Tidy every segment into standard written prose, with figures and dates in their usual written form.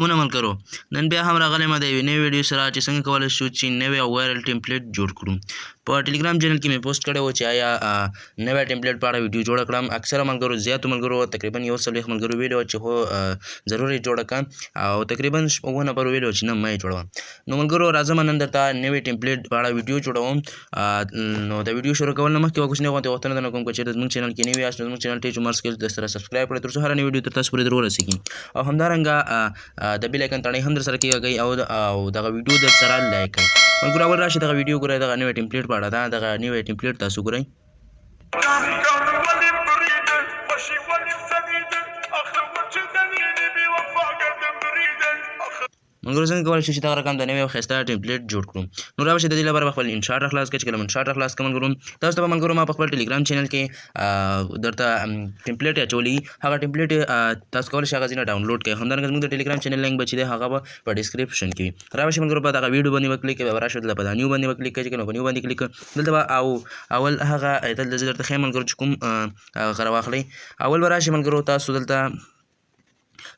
مونه ملګرو، نن بیا هم راغلی ما د یوې نوې ویډیو سره چې څنګه کولی شو چې نوی او وایرل ټیمپلیټ جوړ کړو. په ټلګرام چینل کې مې پوسټ کړی و چې آیا نوی ټیمپلیټ په اړه ویډیو جوړه کړم. اکثره ملګرو، زیاتو ملګرو، تقریبا 41 ملګرو ویلي و چې هو، ضرور یې جوړه کړه، او تقریبا 7 نفرو ویلي و چې نه، مه یې جوړوه. نو ملګرو، راځم، نن درته نوی ټیمپلیټ په اړه ویډیو جوړوم. نو د ویډیو شروع کول نه مخکې یوه کوچنۍ غونډه غوښتنه درنه کوم، که چېرته زموږ چینل کې نوي یاست، نو زموږ چینل ټیچ عمر سکیلز در سره سبسکرایب کړئ، تر څو هره نوې ویډیو تر تاسو پورې در ورسېږي، او همدارنګه د بیل ایکن تڼۍ هم در سره کېږئ او دغه ویډیو در سره لایک کړئ. ملګرو، اول راشئ دغه ویډیو ګورئ، دغه نوی ټیمپلیټ په اړه ده. دغه نوی ټیمپلیټ تاسو ګورئ. ملګرو، څنګه کولی شو چې دغه رقم د نوی او ښایسته ټیمپلیټ جوړ کړو؟ نو راشئ، د دې لپاره به خپل انشاټ راخلاص کړئ. چې کله انشاټ راخلاص کړم ملګرو، تاسو ته به ملګرو ما په خپل ټلګرام چینل کې درته ټیمپلیټ اچولی، هغه ټیمپلیټ تاسو کولی شئ هغه ځینې ډاونلوډ کړئ. همدارنګه زموږ د ټلګرام چینل لینک به چې دی هغه به په ډیسکریپشن کې وي. راشئ ملګرو، په دغه ویډیو باندې به کلیک کوئ، به راشئ دلته په دا نیو باندې به کلیک کوئ. چې کله په نیو باندې کلیک، دلته به او اول هغه دلته زه درته ښیم ملګرو چې کوم هغه راواخلئ. اول به راشئ ملګرو، تاسو دلته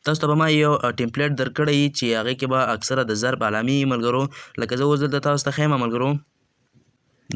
تاسو ته به ما یو ټیمپلیټ درکړی چې هغې کې به اکثره د ضرب علامې ملګرو، لکه زه اوس دلته تاسو ته ښیم ملګرو،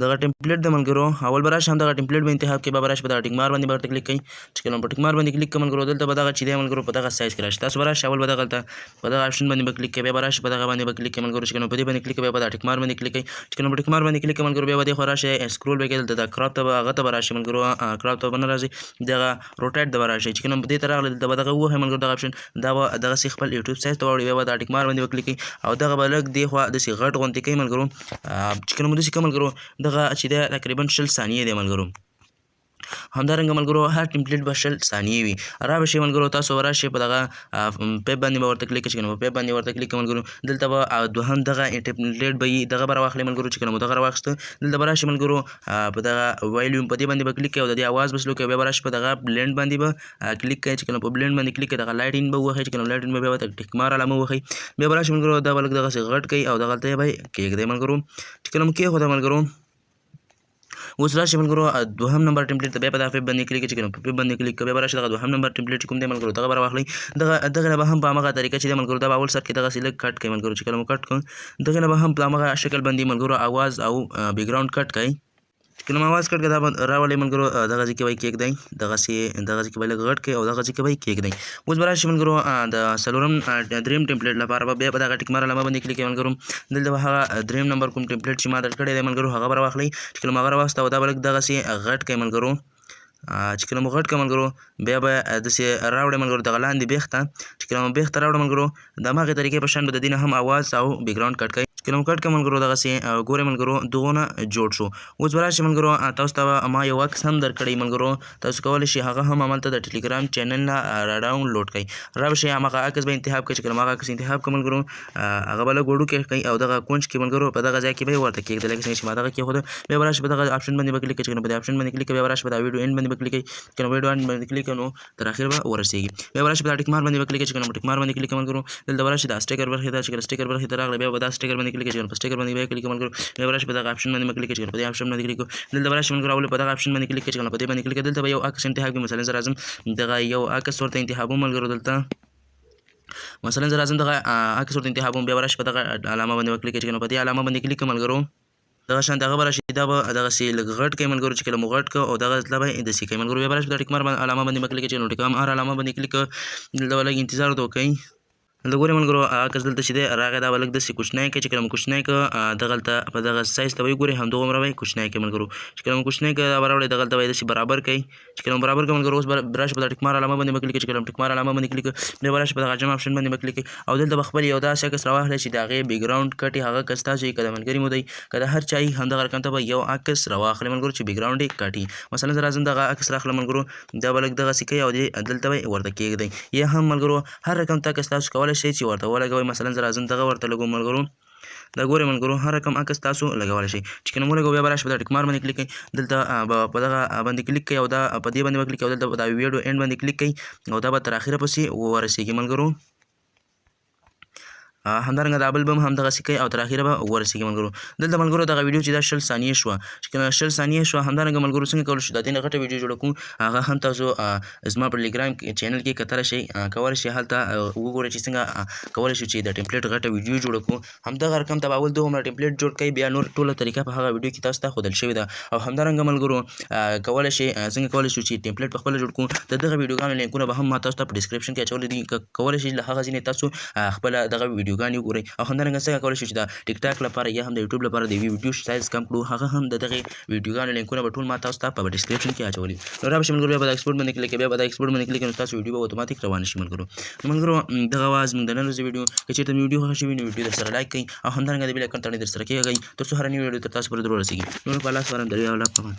دغه ټیمپلیټ د ملګرو. اول به راشي همدغه ټیمپلیټ به انتخاب کړئ، به راشي په دغه ټیک مار باندې به ورته کلیک کوئ. چې کله په ټیک مار باندې کلیک کوئ ملګرو، دلته به دغه چې دی ملګرو په دغه سایز کې راشي. تاسو به راشي اول به دغلته په دغه آپشن باندې به کلیک کوئ، بیا به راشي په دغه باندې به کلیک کوئ ملګرو. چې کله په دې باندې کلیک کوئ، بیا په دغه ټیک مار باندې کلیک کوئ. چې کله په ټیک مار باندې کلیک کوئ ملګرو، بیا به دې خوا راشي، سکرول به کوئ، دلته د کراپ ته به هغه ته به راشي ملګرو، کراپ ته به نه راځي، دغه روټیټ ته به راشي. چې کله په دې ته راغلی، دلته به دغه ووهئ ملګرو، دغه آپشن دا به دغسې خپل یوټیوب سایز ته واوړي. بیا به دا ټیک مار باندې به کلیک کوئ او دغه به لږ دې خوا داسې غټ غوندې کوئ ملګرو. چې کله مو داسې کوئ ملګرو، دغه چې دی تقریبا 20 ثانیې دی ملګرو. همدارنګه ملګرو، هر ټیمپلیټ به 20 ثانیې وي. را به شي ملګرو، تاسو به راشئ په دغه پیپ باندې به ورته کلیک کړئ. چې کله په پیپ باندې ورته کلیک کړئ ملګرو، دلته به دوهم دغه ټیمپلیټ به یي، دغه به راواخلئ ملګرو. چې کله مو دغه راواخیسته، دلته به راشئ ملګرو، په دغه ویلیوم په دې باندې به کلیک کړئ او د دې اواز به سلو کړئ. بیا به راشئ په دغه بلند باندې به کلیک کړئ. چې کله په بلند باندې کلیک کړئ، دغه لایټینګ به ووهئ. چې کله لایټینګ به بیا ورته ټیک مار علامه ووهئ. بیا به راشئ ملګرو، دا به لږ دغسې غټ کړئ او دغلته یې به کېږدئ ملګرو. چې کله مو کېښوده ملګرو، اوس راشي ملګرو دوهم نمبر ټیمپلیټ ته، بیا په دغه پیپ باندې کلیک. چې کله په پیپ باندې کلیک کوي، بیا راشي دغه دوهم نمبر ټیمپلیټ چې کوم دی ملګرو، دغه به راواخلئ. دغه نه به هم په هماغه طریقه چې دی ملګرو، دا به اول سر کې دغسې لږ کټ کوي ملګرو. چې کله مو کټ کړ، دغه نه به هم په هماغه شکل باندې ملګرو اواز او بیکګراوند کټ کوي. چې کله مو اواز کټ کړ، دا به راولئ ملګرو، دغه ځای کې به یې کېږدئ، دغسې دغه ځای کې به لږ غټ کړئ او دغه ځای کې به یې کېږدئ. اوس به راشي ملګرو د څلورم دریم ټیمپلیټ لپاره به بیا په دغه ټیک مار علامه باندې کلیک کوئ ملګرو. دلته به هغه دریم نمبر کوم ټیمپلیټ چې ما درکړی دی ملګرو، هغه به راواخلئ. چې کله مو هغه راواخیسته او دا به لږ دغسې غټ کړئ ملګرو. چې کله مو غټ کړ ملګرو، بیا به داسې راوړئ ملګرو دغه لاندې بیخ ته. چې کله مو بیخ ته راوړو ملګرو، د هماغې طریقې په شان به د دې نه هم اواز او بیکګراوند کټ کوي. چې کله مو کټ کړ ملګرو، دغسې ګورئ ملګرو، دغونه جوړ شو. اوس به راشي ملګرو، تاسو ته ما یو عکس هم درکړی ملګرو، تاسو کولی شئ هغه هم هملته د ټلګرام چینل نه را ډاونلوډ کړئ. را به شئ، هماغه عکس به انتخاب کړئ. چې کله هغه عکس انتخاب کړ ملګرو، هغه به لږ وړوکی کړئ او دغه کونج کې ملګرو په دغه ځای کې به یې ورته کېږدئ، لکه څنګه چې ما دغه کېښوده. بیا به راشي په دغه آپشن باندې به کلیک کړئ. چې کله په دې آپشن باندې کلیک کړئ، بیا به راشي په دا ویډیو اینډ باندې به کلیک کړئ. چې کله ویډیو اینډ باندې کلیک کړئ، نو تر اخره به ورسېږي. بیا به راشي په دا ټیک مار باندې به کلیک کړئ. چې کله په ټیک مار باندې کلیک کړئ ملګرو، دلته به راشي دا سټیکر برخې ته. چې کله سټیکر برخې ته راغلی، بیا به دا سټیکر باندې کلیک کړئ. چې کله په سټیکر باندې بیا کلیک کړئ ملګرو، بیا به راشي په دغه آپشن باندې به کلیک کړئ. چې کله په دې آپشن باندې کلیک کړئ، دلته به راشي ملګرو، اول په دغه آپشن باندې کلیک کړئ. چې کله په دې باندې کلیک کړئ، دلته به یو عکس انتخاب کړئ. مثلا زه راځم دغه یو عکس ورته انتخابوم ملګرو. دلته مثلا زه راځم دغه عکس ورته انتخابوم، بیا به راشي په دغه علامه باندې به کلیک کړئ. چې کله په دې علامه باندې کلیک کړئ ملګرو، دغه شان دغه به راشي، دا به دغسې لږ غټ کوي ملګرو. چې کله مو غټ کړ او دغه ځله به یې داسې کوي ملګرو، بیا به راشي په دا ټیک مار باندې علامه باندې به کلیک کړئ. چې نو ټیک مار علامه باندې کلیک کړ، دلته به لږ انتظار ورته وکړئ. دلته ګورئ ملګرو، عکس دلته چې دی راغی، دا به لږ داسې کوچنی کړئ. چې کله مو کوچنی کړ، دغلته په دغه سایز ته به یې ګورئ، همدغومره به یې کوچنی کړئ ملګرو. چې کله مو کوچنی کړ، دا به راوړئ، دغلته به یې داسې برابر کړئ. چې کله مو برابر کړ ملګرو، اوس به راشي په دا ټیک مار علامه باندې به کلیک کړئ. چې کله مو ټیک مار علامه باندې کلیک کړ، بیا به راشي په دغه جمع آپشن باندې به کلیک کړئ او دلته به خپل یو داسې عکس راواخلئ چې د هغې بیکګراوند کټي، هغه که ستاسو یې، که د ملګري مو دی، که د هر چا یې، همدغه رقم ته به یو عکس راواخلئ ملګرو چې بیکګراوند یې کټي. مثلا زه راځم دغه عکس راخلم ملګرو، دا به لږ دغسې کوي او دې دلته به یې ورته کېږدئ. یا هم ملګرو هر رقم ته که تاسو کولی شئ چې ورته ولګوئ. مثلا زه راځم دغه ورته لګوم ملګرو. دا ګورئ ملګرو، هر رقم عکس تاسو لګولی شئ. چې کله مو ولګوئ، بیا به راشي په دا ټیک مار باندې کلیک کړئ، دلته به په دغه باندې کلیک کړئ او دا په دې باندې به کلیک کړئ او دلته په دا ویډیو اینډ باندې کلیک کړئ او دا به تر اخره پسې ورسېږي ملګرو. همدارنګه دا بل به هم همدغسې کوي او تر اخره به ورسېږي ملګرو. دلته ملګرو دغه ویډیو چې دا 20 ثانیې شوه، چې کله 20 ثانیې شوه، همدارنګه ملګرو څنګه کولی شو د دې نه غټه ویډیو جوړه کړو، هغه هم تاسو زما په ټلیګرام چینل کې کتلی شئ. کولی شئ هلته وګورئ چې څنګه کولی شو چې د ټمپلیټ غټه ویډیو جوړه کړو. همدغه رقم ته به اول دومره ټمپلیټ جوړ کړئ، بیا نور ټوله طریقه په هغه ویډیو کې تاسو ته ښودل شوې ده. او همدارنګه ملګرو کولی شئ څنګه کولی شو چې ټمپلیټ په خپله جوړ کړو، د دغه ویډیوګانو لینکونه به هم ما تاسو ته په ډسکرپشن کې اچولي دي. کولی شئ له هغه ځینې تاسو خپله دغه ویډیوګانې وګورئ. او همدارنګه څنګه کولی شو چې د ټیک ټاک لپاره یا هم د یوټیوب لپاره د یوې ویډیو سایز کم کړو، هغه هم د دغې ویډیوګانو لینکونه به ټول ما تاسو ته په ډسکرپشن کې اچولي. نو را به شي ملګرو، بیا به د ایکسپورټ باندې کلیک، بیا به د ایکسپورټ باندې کلیک، نو تاسو ویډیو به اتوماتیک روانه شي ملګرو. نو ملګرو دغه وه زموږ د نن ورځې ویډیو. که چېرته مې ویډیو خوښه شوې نو ویډیو در سره لایک کړئ او همدارنګه د بیل ایکن تڼۍ در سره کېږئ، تر څو هره نوې ویډیو تر تاسو پورې در ورسېږي. نور په الله سپارم، د لوی الله په امان.